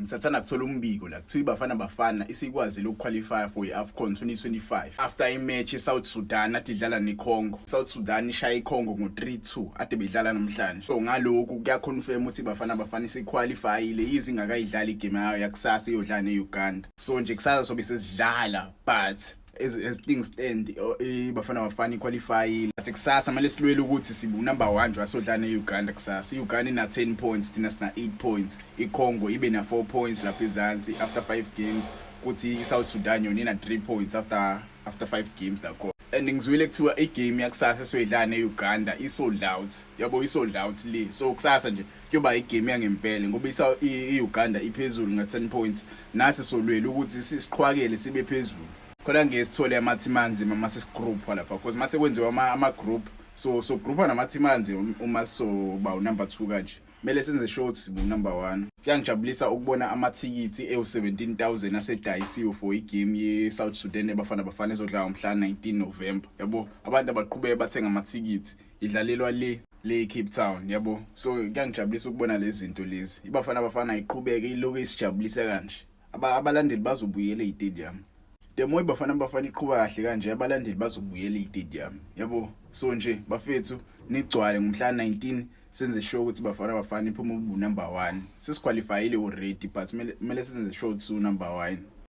Ngisathanda kuthola umbiko la kuthiwa iBafana Bafana isikwazile ukuqualify for i-AFCON 2025 after imatch iSouth Sudan ade idlala neCongo. South Sudan ishaya iCongo ngo-3-2 ade bedlala namhlanje. So ngalokhu kuyaconfirm ukuthi iBafana Bafana isiqualifyile yize ingakayidlali igame yayo yakusasa iyodlala ne-Uganda. So nje kusasa sobe sesidlala, but as things stand, iBafana Bafana iqualifyile. But kusasa manje silwele ukuthi sibu number 1 nje asodlala ne-Uganda kusasa. I-Uganda ina 10 points, thina sina 8 points. ICongo ibe na 4 points lapha ezansi after 5 games, kuthi iSouth Sudan yona ina 3 points after 5 games lakho. And ngizwile kuthiwa igame yakusasa esoyidlala ne-Uganda i-sold out, yabo, i-sold out le. So kusasa nje kuyoba igame yangempela ngoba i-Uganda iphezulu nga-10 points, nathi solwela ukuthi siqhwakele sibe phezulu khona ngeke sithole ama-team anzima mase sigroup lapha, because mase kwenziwa ama-group so groupa nama-team anzima uma soba unumber 2 kanje. Kumele senze sure ukuthi sibu number 1. Kuyangijabulisa ukubona amathikithi ewu-17,000 asedayisiwe for igame ye-South Sudan eBafana Bafana ezodlala ngomhla 19 November, yabo. Abantu abaqhubeke bathenga amathikithi, idlalelwa le Cape Town, yabo. So kuyangijabulisa ukubona lezi zinto lezi. IBafana Bafana iqhubeke iloku isijabulisa kanje. Abalandeli bazobuyela e-stadium. The more iBafana Bafana iqhuba kahle kanje, abalandeli bazobuyela e-stadium, yabo. So nje bafethu, nigcwale ngomhla 19, senze sure ukuthi Bafana Bafana iphuma ubu number 1. Sesiqualifyile already, but kumele senze sure ukuthi number 1.